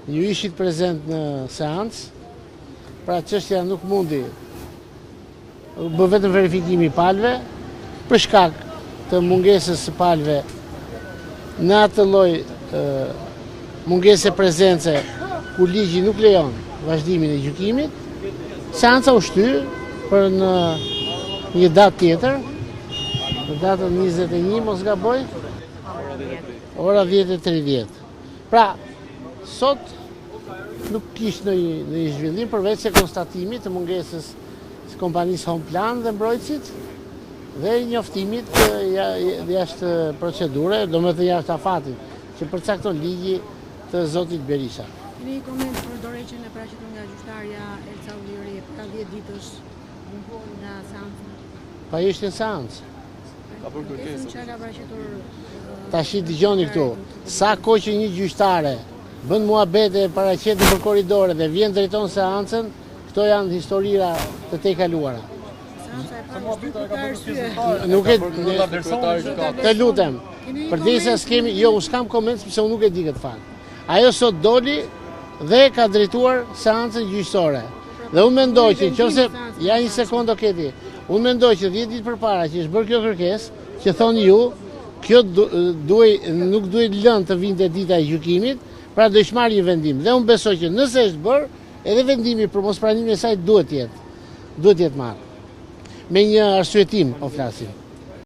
Ju ishit prezent në seancë, pra çështja nuk mundi u bë vetëm verifikimi i palëve, për shkak të mungesës së palëve në atë lloj mungese prezence ku ligji nuk lejon vazhdimin e gjykimit, seanca u shty për në një datë tjetër, në datën 21, mos gaboj, ora 10.30. Pra, sot nuk kish ndonjë ndonjë zhvillim përveç se konstatimit të mungesës së kompanisë Home Plan dhe mbrojtësit dhe njoftimit jashtë procedure, domethënë jashtë afatit që përcakton ligji të zotit Berisha. Keni një koment për dorëheqjen e paraqitur nga gjyqtarja Elsa Ulliri para 10 ditësh nga seanca? Pa ishte në seancë. Ka bërë kërkesën. Që ka paraqitur Tashi dëgjoni këtu, sa kohë që një gjyqtare bën muhabete paraqet nëpër korridore dhe vjen drejton seancën, këto janë historira të tejkaluara. Seanca e parë është për këtë arsye. Nuk e të lutem. Përderisa s'kemi, jo, unë s'kam koment sepse unë nuk e di këtë fakt. Ajo sot doli dhe ka drejtuar seancën gjyqësore. Dhe unë mendoj që nëse ja një sekondë o Keti, unë mendoj që 10 ditë përpara që është bërë kjo kërkesë, që thoni ju, kjo duhej nuk duhej lënë të vinte dita e gjykimit, pra do ish marrë një vendim. Dhe unë besoj që nëse është bërë, edhe vendimi për mospranimin e saj duhet të jetë, duhet të jetë marrë. Me një arsyetim po flasim.